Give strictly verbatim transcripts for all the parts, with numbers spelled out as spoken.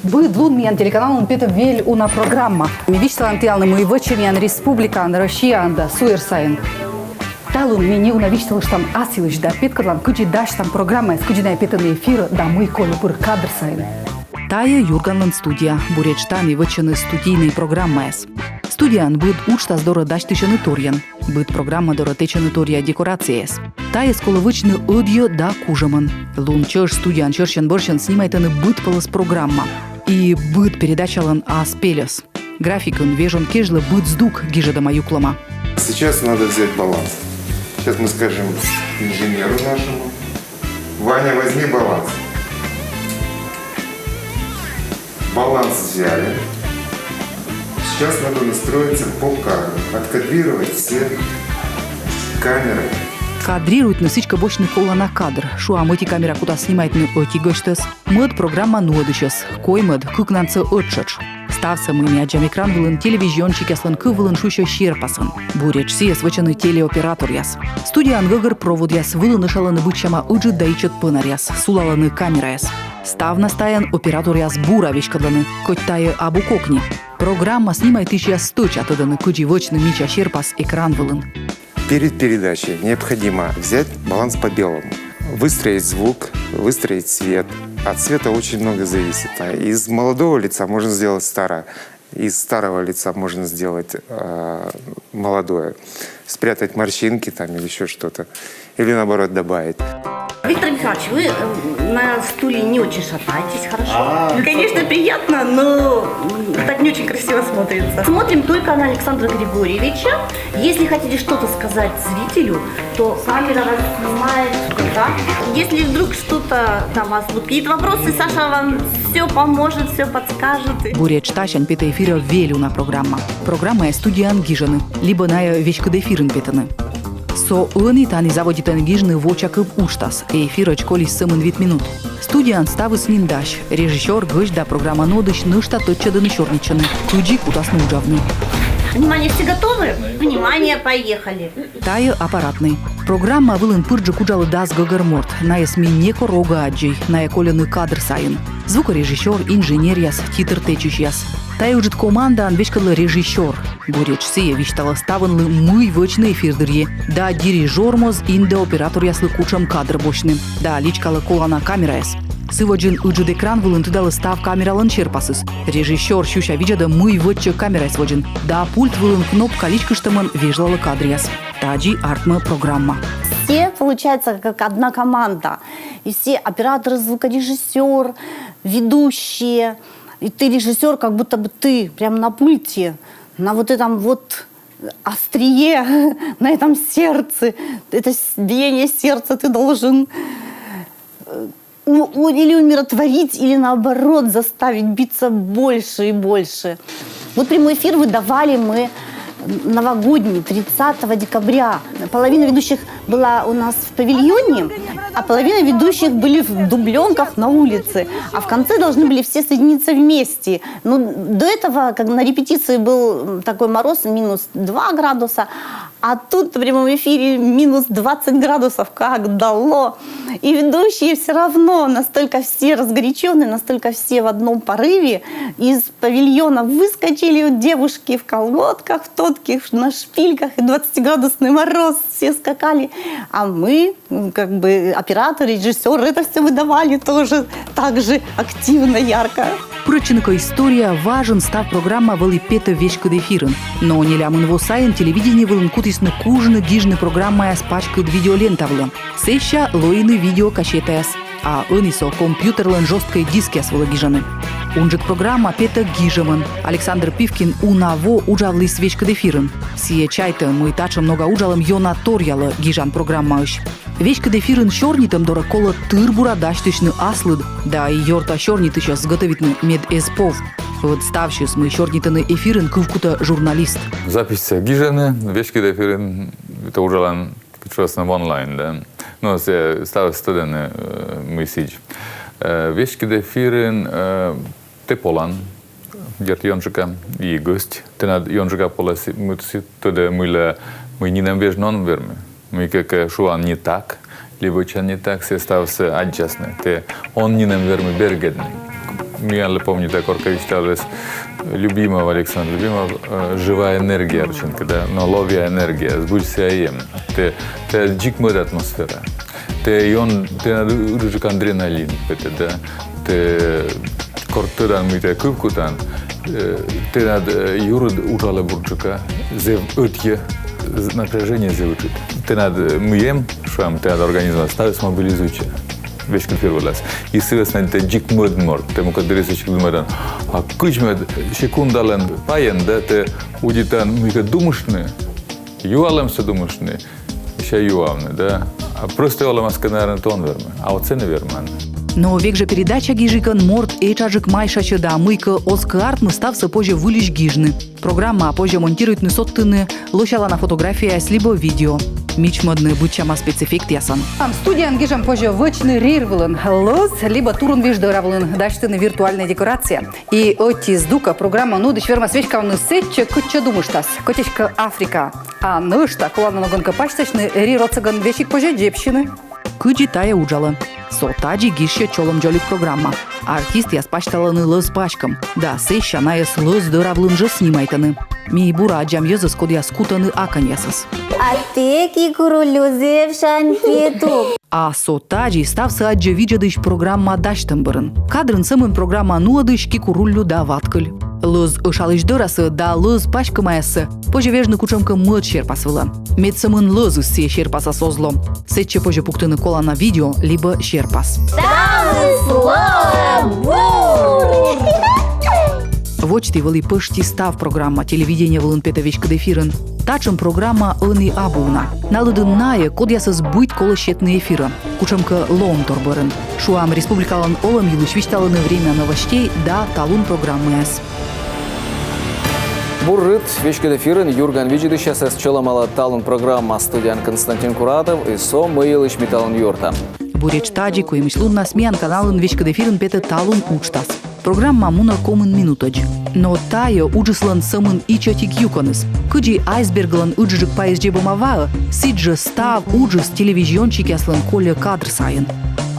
Быд лун миян телеканалын петӧ вель уна программа. Ми висьталам тіянлы, мый вӧчӧ миян республикаын, Россияын да суйӧр сайын. Талун ми неуна висьталыштам ас йылысь да петкӧдлам, кыдзи дасьтам программаяс, кыдзи найӧ петӧны эфирӧ да мый колӧ пыр кадр сайын. Тайӧ «Юрганлӧн» студия. Буретш тані вӧчӧны студийнӧй программаяс. Студияын быд уджтас дорӧ дасьтысьӧны торйӧн. Быд программа дорӧ тэчӧны торъя декорацияяс. Тайӧс колӧ вӧчны ӧдйӧ да кужӧмӧн. Лун чӧж студияын сьӧрсьӧн-бӧрсьӧн снимайтӧны быдпӧлӧс программа. И быд передачалӧн ас пельӧс. Графикын вежон кежлӧ быд здук гижӧдӧма-юклӧма. Сейчас надо взять баланс. Сейчас мы скажем инженеру нашему: «Ваня, возьми баланс». Баланс взяли. Сейчас надо настроиться по кадру, откадрировать все камеры. Кадрируйтны, сідзкӧ, босьтны колана кадр. Шуам, ӧти камера кутас снимайтны ӧти гӧсьтӧс, мӧд — программа нуӧдысьӧс, коймӧд — кыкнансӧ ӧттшӧтш. Ставсӧ, мый ми аддзам экран вылын, телевизионщикъяслӧн кыв вылын шусьӧ серпасӧн. Буретш сійӧс вӧчӧны телеоператоръяс. Студияын гӧгӧр проводъяс, вылын ӧшалӧны быдсяма ыджыд да ичӧт пӧнаръяс, сулалӧны камераяс. Ставнас тайӧн операторъяс бура веськӧдлӧны, кӧть тайӧ абу кокни. Программа снимайтысьяс стӧча тӧдӧны, кыдзи вӧчны мича серпас экран вылын. Перед передачей необходимо взять баланс по белому, выстроить звук, выстроить свет. От света очень много зависит. А из молодого лица можно сделать старое, из старого лица можно сделать э, молодое. Спрятать морщинки там или еще что-то. Или наоборот добавить. Виктор Михайлович, вы э, на стуле не очень шатаетесь, хорошо? А. Ну, конечно, приятно, но м, так не очень красиво смотрится. Смотрим только на Александра Григорьевича. Если хотите что-то сказать зрителю, то камера вас снимает, да? Если вдруг что-то там у вас будут какие-то вопросы, Саша вам все поможет, все подскажет. Буретш тасянь петӧ эфирӧ вель уна программа. Программаяс студияын гижӧны, либӧ найӧ веськыд эфирын петӧны. Со ӧні тані заводитӧны гижны вочакыв уджтас. Эфирӧдз колис сӧмын вит минут. Студияын ставыс нин дась. Режиссёр, гӧсьт да программа нуӧдысь нӧшта тӧдчӧдӧны, сёрнитчӧны, кыдзи кутасны уджавны. Внимание, все готовы? Внимание, поехали. Тайӧ аппаратнӧй. Программа вылын пырджык уджалӧ дас гӧгӧр морт. Найӧс ми некор огӧ аддзӧй, найӧ кольӧны кадр сайын. Звукорежиссёр, инженеръяс, титр тэчысьяс. Тайӧ ыджыд командаӧн веськӧдлӧ режиссёр. Буретш сійӧ висьталӧ ставнылы, мый вӧчны эфир дырйи, да дирижёр моз индӧ операторъяслы, кутшӧм кадр босьтны, да личкалӧ колана камераяс. Сы водзын ыджыд экран вылын тыдалӧ став камералӧн серпасыс. Режиссёр сюся видзӧдӧ, мый вӧчсьӧ камераяс водзын, да пульт вылын кнопка личкыштӧмӧн вежлалӧ кадръяс. Тадзи артмӧ программа. Все, получается, как одна команда. И все операторы, звукорежиссёр, ведущие. И ты режиссёр, как будто бы ты прям на пульте, на вот этом вот острие, на этом сердце. Это с- биение сердца ты должен э, у- у- или умиротворить, или наоборот заставить биться больше и больше. Вот прямой эфир выдавали мы новогодний, тридцатого декабря. Половина ведущих была у нас в павильоне, а половина ведущих были в дубленках на улице. А в конце должны были все соединиться вместе. Ну, до этого, как на репетиции был м, такой мороз, минус два градуса, а тут в прямом эфире минус двадцать градусов, как дало. И ведущие все равно настолько все разгоряченные, настолько все в одном порыве, из павильона выскочили девушки в колготках, в тотке, на шпильках, и двадцатиградусный мороз, все скакали. А мы, м, как бы оператор, режиссёр, это все выдавали тоже так же активно, ярко. Пырӧдчыны кӧ историяӧ, важӧн став программа вӧлі петӧ веськыд эфирын. Но нелямын во сайын телевидение вылын кутісны кужны гижны программаяс паськыд видеолента вылӧ. Сэсся лоины видеокассетаяс. А ӧні со компьютерлӧн жёсткӧй дискъяс вылӧ гижӧны. Унджык программа петӧ гижӧмӧн. Александр Пивкин уна во уджавліс веськыд эфирын. Сійӧ чайтӧ, мый татшӧм нога уджалӧм ёна торъялӧ гижан программаысь. Веськыд эфирын сёрнитӧм дорӧ колӧ тыр-бура дасьтысьны аслыд, да и ёрта сёрнитысьӧс гӧтӧвитны, мед эз пов. Ӧд ставсьыс, мый сёрнитӧны эфирын, кывкутӧ журналист. Записьсӧ гижӧны веськыд эфирын, это уджалан, кыдз шуасны, онлайн, да. Но сійӧ ставыс тӧдӧны, э, мый сідз. Э, веськыд эфирын, э, тэ полан, дерт, ёнджыка, и гӧсть тэнад ёнджыка полӧ, сідз, мый тэ тӧдад, мыйла, мый нинӧм вежны он вермы. Мыйкӧ кӧ шуан не так, либӧ чан не так, сійӧ ставсӧ аддзасны. Тэ он нинӧм вермы бергӧдны. Миянлы, помню, тэ коркӧ висьталін Любимов, Александр Любимов, э, «Живая энергия» рочӧн кӧ, да, но ловя энергия, збыльысь сійӧ эм. Тэ, тэ дзик мӧд атмосфера. Тэ ён, тэнад ыджыдджык адреналин петӧ, да. Тэ кор тӧдан, мый тэ кывкутан, э, тэнад, э, юрыд уджалӧ бурджыка, зэв ӧдйӧ, з-, напряжение зэв ыджыд. Тэнад, э, мый эм, шуам, тэнад организмас ставыс мобилизуйтчӧ веськыд эфир вылас. И сы вӧсна тэ дзик мӧд морт, тэ мукӧд дырйиыс дзик мӧдан. А кыдз мед секундалӧн пайын, да, тэ удитан мыйкӧ думыштны, юалӧмсӧ думыштны, сэсся юавны, да. А простӧй олӧмас кӧ, наверно, тэ он вермы. А вот сэні верман. Но век жӧ передача гижигӧн морт этшаджык майшасьӧ да, мыйкӧ оз кӧ артмы, ставсӧ позьӧ выльысь гижны. Программа позьӧ монтируйтны, содтыны лӧсялана фотографияяс либӧ видео. Мичмӧдны быдсяма спецэффектъясӧн. Ам студияын гижӧм позьӧ вӧчны рир вылын, лӧз либӧ турунвиж дӧра вылын, дасьтыны виртуальнӧй декорация. И ӧти здукӧ программа нуӧдысь вермас веськавны сэтчӧ, кытчӧ думыштас, кӧть эськӧ Африкаӧ. А нӧшта колана ногӧн кӧ пасьтасьны, рир отсӧгӧн весиг позьӧ дзебсьыны. Кыдзи тайӧ уджалӧ? Со тадзи гижсьӧ «Чолӧм, дзолюк» программа. Артистъяс пасьталӧны лӧз паськӧм да сэсся найӧс лӧз дӧра вылын жӧ снимайтӧны. Ми бура аддзам йӧзӧс, кодъяс кутӧны аканьясӧс. А тэ, Кикуруллю, зэв шань петук. А со тадзи ставсӧ аддзӧ видзӧдысь программа дасьтӧм бӧрын. Кадрын сӧмын программа нуӧдысь, Кикуруллю да Ваткыль. Лӧз ӧшалысь дӧрасӧ да лӧз паськӧмаяссӧ позьӧ вежны кутшӧмкӧ мӧд серпас вылӧ. Мед сӧмын лӧзыс сійӧ серпасас оз ло. Сэтчӧ позьӧ пуктыны колана видео либӧ серпас. Ставыс лоӧ бур! Водзті вӧлі пӧшти став программа телевидение вылын петӧ веськыд эфирын. Татшӧм программа ӧні абу уна. На лыдын найӧ, кодъясӧс быть колӧ сетны эфирӧ кутшӧмкӧ лоӧмтор бӧрын. Шуам, республикалӧн олӧм йылысь висьталӧны «Время новостей» да «Талун» программаяс. Бур рыт! Веськыд эфирын юрган видзӧдысьясӧс чолӧмалӧ «Талун» программа. Студияын Константин Куратов, и со мый йылысь ми талун юӧртам. Буретш тадзи куимысь луннас миян каналын веськыд эфирын петӧ «Талун» уджтас. Программа мунӧ комын минутӧдз. Но тайӧ уджыслӧн сӧмын ичӧтик юкӧныс. Кыдзи айсберглӧн ыджыдджык пайыс дзебӧма ваӧ, сідзжӧ став уджыс телевизионщикъяслӧн кольӧ кадр сайын.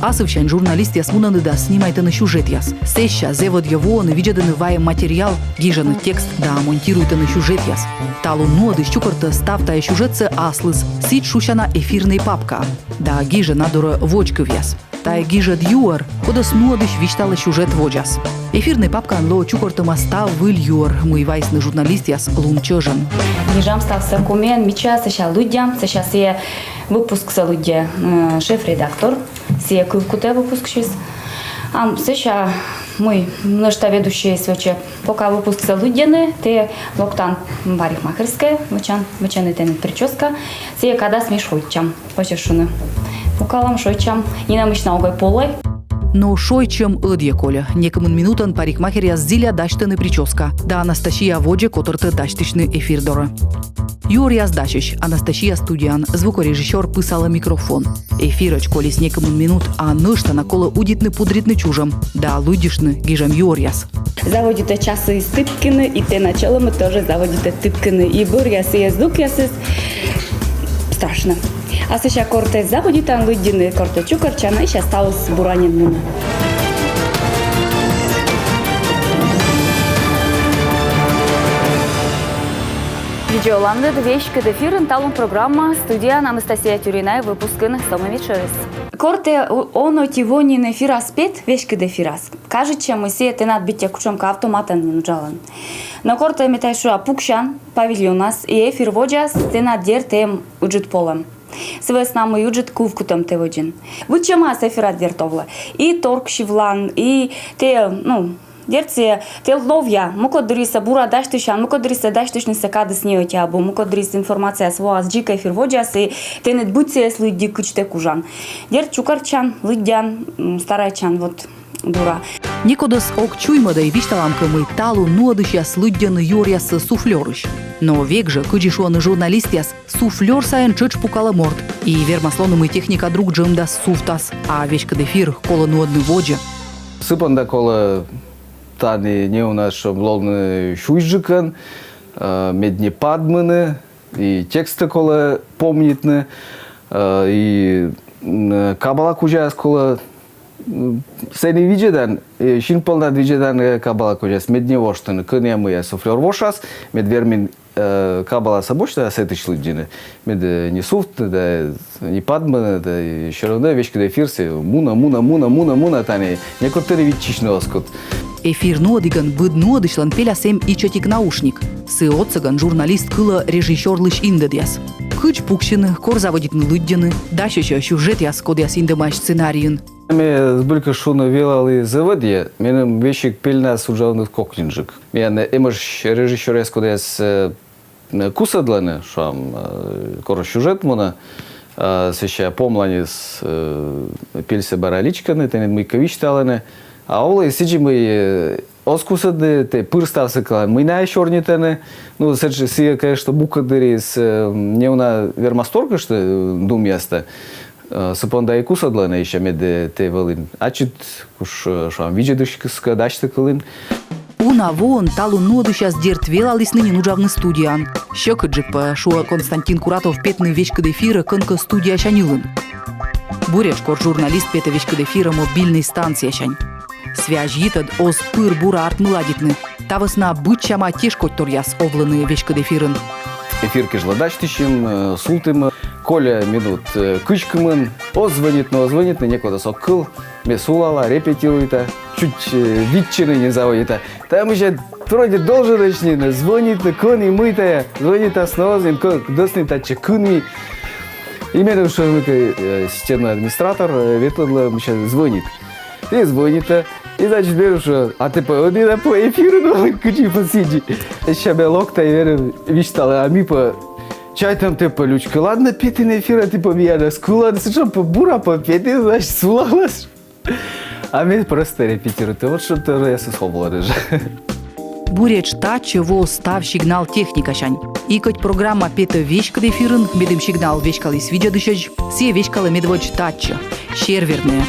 Асывсянь журналистъяс мунӧны да снимайтӧны сюжетъяс. Сэсся зэв ӧдйӧ воӧны, видзӧдӧны вайӧм материал, гижӧны текст да монтируйтӧны сюжетъяс. «Талун» нуӧдысь чукӧртӧ став тайӧ сюжетсӧ аслыс, сідз шусяна эфирнӧй папкаӧ, да гижӧ на дорӧ водзкывъяс. Тайӧ гижӧд юӧр, кодӧс нуӧдысь висьталӧ сюжет водзас. Эфирнӧй папкаын лоӧ чукӧртӧма став выль юӧр, мый вайисны журналистъяс лун чӧжӧн. Гижам ставсӧ комиӧн, мича, сэсся лыддям, сэсся сійӧ выпусксӧ лыддьӧ, э, шеф-редактор, сійӧ кывкутӧ выпусксьыс. Ам сэсся мый, нӧшта ведущӧйыс вӧчӧ. Пока выпусксӧ лыддьӧны, тэ локтан парикмахерскӧйӧ, вӧчан, вӧчӧны тэныд причёска, сійӧ кадас ми шойччам, позьӧ шуны. Пукалам, шойччам, нинӧмысь на огӧй полӧй. Но шойччӧм ӧдйӧ кольӧ. Некымын минутӧн парикмахеръяс зіля дасьтӧны причёска, да Анастасия водзӧ котӧртӧ дасьтысьны эфир дорӧ. Юӧръяс дасьӧсь. Анастасия студияын, звукорежиссёр пысалӧ микрофон. Эфирӧдз колис некымын минут, а нӧшта на колӧ удитны пудритны чужӧм да лыддьыштны гижӧм юӧръяс. Заводитӧ часыс тіпкыны, и тэнад чолӧмыд тоже заводитӧ тіпкыны. И бӧръя сійӧ звукъясыс страшнӧ. А сэсся кор тэ заводитан лыддьыны, кор тэ чукӧртчан, и сэсся ставыс бура нин мунӧ. Видза оланныд, веськыд эфирын «Талун» программа, студияын Анастасия Тюрина, и выпускын сӧмын медшӧрыс. Кор тэ о-, он ӧти во нин эфирас пет, веськыд эфирас, кажитчӧ, мый сійӧ тэнад быттьӧ кутшӧмкӧ автоматӧн нин уджалан. Но кор тэ, ме тай шуа, пуксян павильонас и эфир водзас, тэнад, дерт, эм ыджыд полӧм. Сы вӧсна мый ыджыд кывкутӧм тэ водзын. Быдсямаыс эфирад, дерт, овлӧ. И торксьывлан, и тэ, ну, дерт, сійӧ тэ ловъя, мукӧд дырйисӧ бура дасьтысян, мукӧд дырйисӧ дасьтысьнысӧ кадыс не ӧти абу, мукӧд дырйиыс информацияыс воас дзик эфир водзас, и тэныд быд сійӧс лыддьы, кыдз тэ кужан. Дерт, чукӧртчан, лыддян, м, старайтчан, вот, Бура. Некодӧс ог чуймӧдӧй, висьталам кӧ, мый талун нуӧдысьяс лыддьӧны юӧръяссӧ суфлёрысь. Но век жӧ, кыдзи шуӧны журналистъяс, суфлёр сайын тшӧтш пукалӧ морт. И вермас лоны, мый техника друг джӧмдас, сувтас, а веськыд эфир колӧ нуӧдны водзӧ. Сы понда колӧ тані неуна шуны лоны сюзьджыкӧн, э, мед не падмыны, и текстсӧ колӧ помнитны, э, и, м, кабала кузяс колӧ, м, сэні видзӧдан, э, син пӧлнад видзӧдан, э, кабала кузяс, мед не воштыны, кӧні мый суфлёр вошас, мед вермин, э, кабаласӧ босьтны да сэтысь лыддьыны, мед, э, не сувтны да, не падмыны да, и всё равно веськыд эфирсӧ мунӧ, мунӧ, мунӧ, мунӧ, мунӧ тані, некод тэнӧ виччысьны оз кут. Эфир нуӧдігӧн быд нуӧдысьлӧн пеляс эм ичӧтик наушник. Сы отсӧгӧн журналист кылӧ режиссёрлысь индӧдъяс. Кыдз пуксьыны, кор заводитны лыддьыны, дасьӧсь-ӧ сюжетъяс, кодъяс индӧмаӧсь сценарийын. Ме, збыль кӧ шуны, велалі зэв ӧдйӧ, меным весиг пельнас уджавны кокньыджык. Миян эмӧсь режиссёръяс, кодъяс, э, кусӧдлӧны, шуам, э, кор сюжет мунӧ, э, сэсся помланьыс, э, пельсӧ бара личкӧны, тэныд мыйкӧ висьталӧны. А овлӧ и сідзи, мый, э, оз кусӧдны, тэ пыр ставсӧ кылан, мый найӧ сёрнитӧны. Ну, сэтшӧм, сійӧ, конечно, мукӧд дырйиыс, э, неуна вермас торкыштны, э, думъястӧ. Э, сы понда и кусӧдлӧны ещӧ, мед, э, тэ вӧлін ачыд, куш, э, шуам, видзӧдысьяскӧд асьтӧ кылін. Уна воын талун нуӧдысьяс, дерт, велалісны нин уджавны студияын. Сьӧкыдджык пӧ, шуӧ Константин Куратов, петны веськыд эфирӧ кӧнкӧ студиясянь ылын. Буретш, кор журналист петӧ веськыд эфирӧ мобильнӧй станциясянь. Связь йитӧд оз пыр бура артмы ладитны. Та вӧсна быдсяма тешкодьторъяс овлӧны веськыд эфирын. Эфир кежлӧ дасьтысим, э, султім, э, кольӧ минут, э, кызь кымын. Оз звонитны, оз звонитны, некодӧс ог кыл. Ме сулала, репетируйта, чуть, э, виччыны нин заводита. Та мися, вроде должен ӧсь нин звонитны, кӧні мый тайӧ, звонитасны оз нин, кӧ-, дӧс нин татчӧ кынми. И меным шуӧ, э, системный администратор, э, ветлӧдлӧ, мися, звонит. И звонитӧ, э, и, значит, меным шуӧ, а тэ пӧ ӧні на пӧ эфирын, ну, кыдзи пӧ сідзи. Сэсся ме локта и меным висьталӧ, а ми пӧ чайтам, тэ пӧ лючкӧ ладнӧ петін эфирӧ, тэ пӧ миянӧс кылан, сэтшӧм пӧ бура пӧ петін, значит, сулалас. А ме просто репетируйта. Вот что-то я с-, особого даже. Буретш татчӧ воӧ став сигнал техникасянь. И кӧть программа петӧ веськыд эфирын, медым сигнал веськаліс видзӧдысьӧдз, сійӧ веськалӧ медводз татчӧ. Сервернӧйӧ.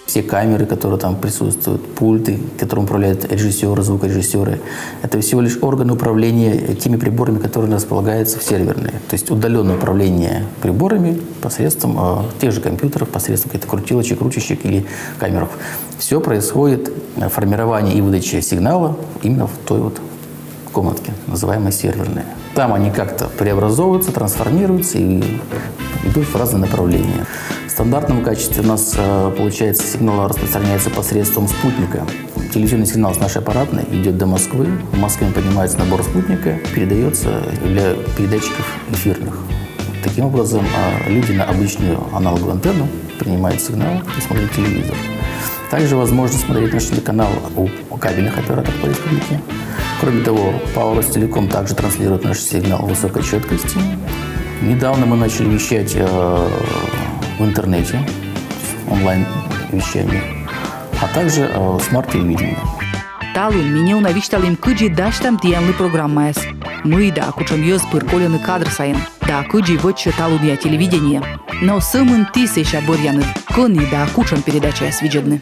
Все камеры, которые там присутствуют, пульты, которым управляют режиссёры, звукорежиссёры, это всего лишь органы управления теми приборами, которые располагаются в серверной. То есть удалённое управление приборами посредством, э, тех же компьютеров, посредством каких-то крутилочек, ручечек или камеров. Всё происходит, э, формирование и выдача сигнала именно в той вот комнатке, называемой серверной. Там они как-то преобразовываются, трансформируются и идут в разные направления. В стандартном качестве у нас, э, получается, сигнал распространяется посредством спутника. Телевизионный сигнал с нашей аппаратной идёт до Москвы. В Москве он поднимается на борт спутника, передаётся для передатчиков эфирных. Таким образом, а, люди на обычную аналоговую антенну принимают сигнал и смотрят телевизор. Также возможно смотреть наш телеканал у, у кабельных операторов по республике. Кроме того, ПАО «Ростелеком» также транслирует наш сигнал высокой чёткости. Недавно мы начали вещать, э, в интернете, онлайн-вещание, а также, э, смарт-телевидение. Талун ми неуна висьталім, кыдзи дасьтам тіянлы программаяс, мый да кутшӧм йӧз пыр кольӧны кадр сайын, да кыдзи вӧчсьӧ талунъя телевидение. Но сӧмын ті сэсся бӧръянныд, кӧні да кутшӧм передачаяс видзӧдны.